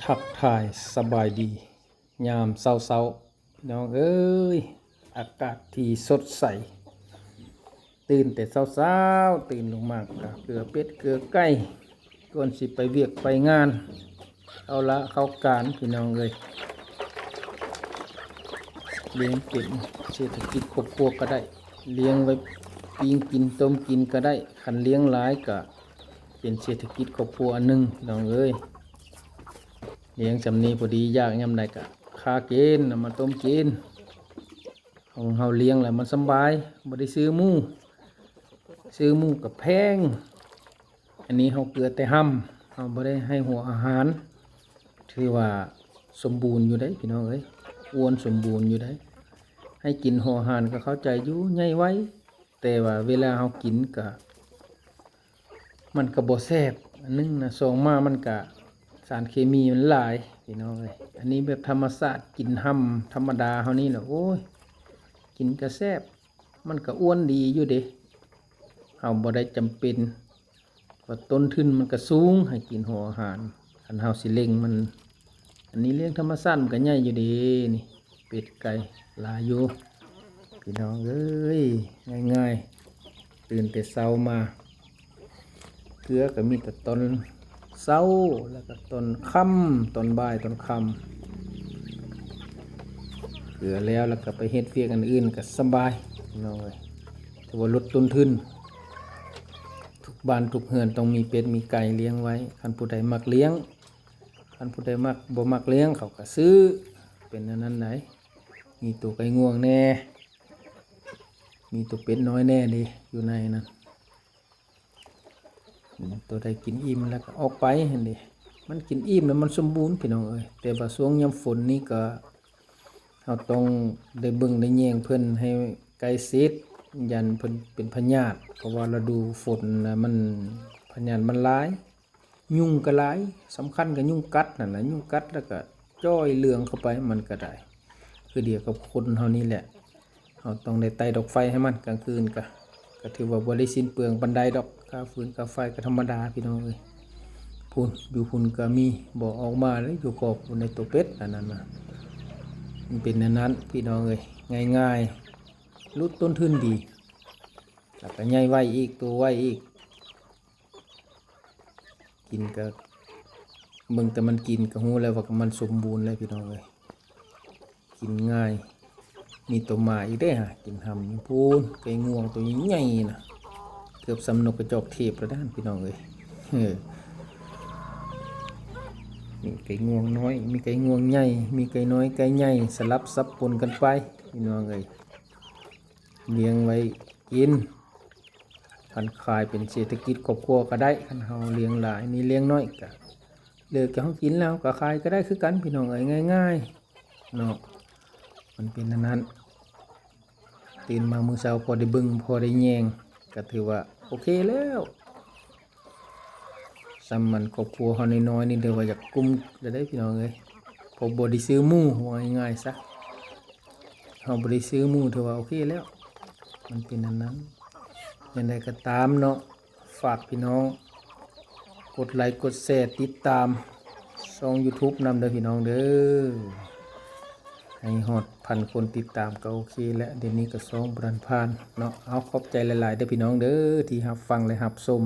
ທັກທາຍສະບາຍດີຍາມເຊົ້າໆ ພີ່ນ້ອງເອີຍ ອາກາດທີ່ສົດໃສ ຕື່ນແຕ່ເຊົ້າໆ ຕື່ນລົງມາກະເກືອເປັດເກືອໄກ່ ກ່ອນຊິໄປວຽກໄປງານ ເຂົ້າລະເຂົ້າການ ພີ່ນ້ອງເອີຍ ລ້ຽງເປັນເສດຖະກິດຄອບຄົວກະໄດ້ ລ້ຽງໄວ້ປີ້ງກິນຕົ້ມກິນກະໄດ້ ຄັນລ້ຽງຫຼາຍກະ ເປັນເສດຖະກິດຄອບຄົວອັນໜຶ່ງ ພີ່ນ້ອງເອີຍ ລ້ຽງຊ່ຳນີ້ພໍດີ ຢາກຍາມໃດກະຄາກິນ ເອົາມາຕົ້ມກິນ ຂອງເຮົາລ້ຽງແລ້ວມັນສຳບາຍ ບໍ່ໄດ້ຊື້ໝູ ຊື້ໝູກະແພງ ອັນນີ້ເຮົາເກືອແຕ່ຮຳ ເຮົາບໍ່ໄດ້ໃຫ້ຫົວອາຫານ ຖືວ່າສົມບູນຢູ່ເດ້ ພີ່ນ້ອງເອີຍ ອ້ວນສົມບູນຢູ່ເດ້ ໃຫ້ກິນຫົວອາຫານກະເຂົ້າໃຈຢູ່ ໃຫຍ່ໄວ ແຕ່ວ່າເວລາເຮົາກິນກະ ມັນກະບໍ່ແຊບ ອັນໜຶ່ງນະ ສອງມາມັນກະສານເຄມີມັນຫຼາຍ ພີ່ນ້ອງເອີຍ ອັນນີ້ແບບທຳມະຊາດ ກິນຮຳທຳມະດາເຮົານີ້ແຫຼະ ໂອ້ຍ ກິນກະແຊບ ມັນກະອ້ວນດີຢູ່ເດ້ ເຮົາບໍ່ໄດ້ຈຳເປັນ ວ່າຕົ້ນທຶນມັນກະສູງ ໃຫ້ກິນຫົວອາຫານ ຄັນເຮົາຊິເລັ່ງມັນ ອັນນີ້ລ້ຽງທຳມະຊາດມັນກະໃຫຍ່ຢູ່ເດ້ ນີ້ ເປັດໄກ່ຫຼາຍຢູ່ ພີ່ນ້ອງເອີຍ ງ່າຍໆ ຕື່ນແຕ່ເຊົ້າມາ ເກືອກະມີແຕ່ຕອນເຊົ້າ ແລ້ວກະຕອນຄ່ຳ ຕອນບ່າຍຕອນຄ່ຳ ເກືອແລ້ວ ແລ້ວກະໄປເຮັດວຽກອັນອື່ນກະສະບາຍ ພີ່ນ້ອງເອີຍ ຖືວ່າຫຼຸດຕົ້ນທຶນ ທຸກບ້ານທຸກເຮືອນຕ້ອງມີເປັດມີໄກ່ລ້ຽງໄວ້ ຄັນຜູ້ໃດມັກລ້ຽງ ຄັນຜູ້ໃດມັກ ບໍ່ມັກລ້ຽງເຂົາກະຊື້ ເປັນແນວນັ້ນໃດ ມີໂຕໄກ່ງວງແດ່ ມີໂຕເປັດນ້ອຍແດ່ເດ້ ຢູ່ໃນນັ້ນ ໂຕໃດກິນອີ່ມແລ້ວກະອອກໄປຫັ້ນເດ້ ມັນກິນອີ່ມແລ້ວມັນສົມບູນ ພີ່ນ້ອງເອີຍ ແຕ່ວ່າຊ່ວງຍາມຝົນນີ້ກະ ເຮົາຕ້ອງໄດ້ເບິ່ງໄດ້ແຍງເພິ່ນໃຫ້ໃກ້ຊິດ ຢ້ານເພິ່ນເປັນພະຍາດ ເພາະວ່າລະດູຝົນນະ ມັນ ພະຍາດມັນຫຼາຍ ຍຸງກະຫຼາຍ ສຳຄັນກະຍຸງກັດຫັ້ນລະ ຍຸງກັດແລ້ວກະຈ່ອຍເຫຼືອງເຂົ້າໄປ ມັນກະໄດ້ ຄືດຽວກັບຄົນເຮົານີ້ແຫຼະ ເຮົາຕ້ອງໄດ້ໄຕ້ດອກໄຟໃຫ້ມັນ ກາງຄືນກະ ກະຖືວ່າບໍ່ໄດ້ສິ້ນເປືອງປານໃດດອກ ຄ່າຟືນຄ່າໄຟກະທຳມະດາ ພີ່ນ້ອງເອີຍ ພຸ້ນ ຢູ່ພຸ້ນກະມີ ບໍ່ອອກມາເລີຍ ຢູ່ຄອກພຸ້ນໃນໂຕເປັດອັນນັ້ນນະ ມັນເປັນແນວນັ້ນ ພີ່ນ້ອງເອີຍ ງ່າຍໆ ຫຼຸດຕົ້ນທຶນດີ ແລ້ວກະໃຫຍ່ໄວອີກ ໂຕໄວອີກ ກິນກະ ເບິ່ງແຕ່ມັນກິນກະຮູ້ແລ້ວວ່າມັນສົມບູນແລ້ວ ພີ່ນ້ອງເອີຍ ກິນງ່າຍ ມີໂຕໝາອີກເດ້ຫາ ກິນຮຳຢູ່ພຸ້ນ ໄກ່ງວງໂຕໃຫຍ່ໆນະ ເກືອບສ່ຳນົກກະຈອກເທບແລ້ວນະ ພີ່ນ້ອງເອີຍ ເອີ ມີໄກ່ງວງນ້ອຍ ມີໄກ່ງວງໃຫຍ່ ມີໄກ່ນ້ອຍໄກ່ໃຫຍ່ ສະຫຼັບສັບປົນກັນໄປ ພີ່ນ້ອງເອີຍ ລ້ຽງໄວ້ກິນ ຄັນຂາຍເປັນເສດຖະກິດຄອບຄົວກະໄດ້ ຄັນເຮົາລ້ຽງຫຼາຍ ນີ້ລ້ຽງນ້ອຍກະ ເລີກຈາກເຮົາກິນແລ້ວເຮົາກະຂາຍກະໄດ້ຄືກັນ ພີ່ນ້ອງເອີຍ ງ່າຍໆເນາະ ມັນເປັນອັນນັ້ນ ຕື່ນມາມື້ເຊົ້າພໍໄດ້ເບິ່ງ ພໍໄດ້ແຍງ ກະຖືວ່າໂອເຄແລ້ວ ສ່ຳມັນຄອບຄົວເຮົານ້ອຍໆນີ້ ຖືວ່າຢາກກຸ້ມແລ້ວເດ້ ພີ່ນ້ອງເອີຍ ເພາະບໍ່ໄດ້ຊື້ໝູ ເວົ້າງ່າຍໆຊະ ເຮົາບໍ່ໄດ້ຊື້ໝູ ຖືວ່າໂອເຄແລ້ວ ມັນເປັນອັນນັ້ນ ຢ່າງໃດກະຕາມເນາະ ຝາກພີ່ນ້ອງກົດໄລກົດແຊ ຕິດຕາມຊ່ອງຢູທູບນຳເດີ ພີ່ນ້ອງເດີ ໃຫ້ຮອດພັນຄົນຕິດຕາມກະໂອເຄແລ້ວ ດຽວນີ້ກະສອງພັນຜ່ານເນາະ ເອົາ ຂອບໃຈຫຼາຍໆເດີ ພີ່ນ້ອງເດີ ທີ່ຮັບຟັງ ແລະ ຮັບຊົມ.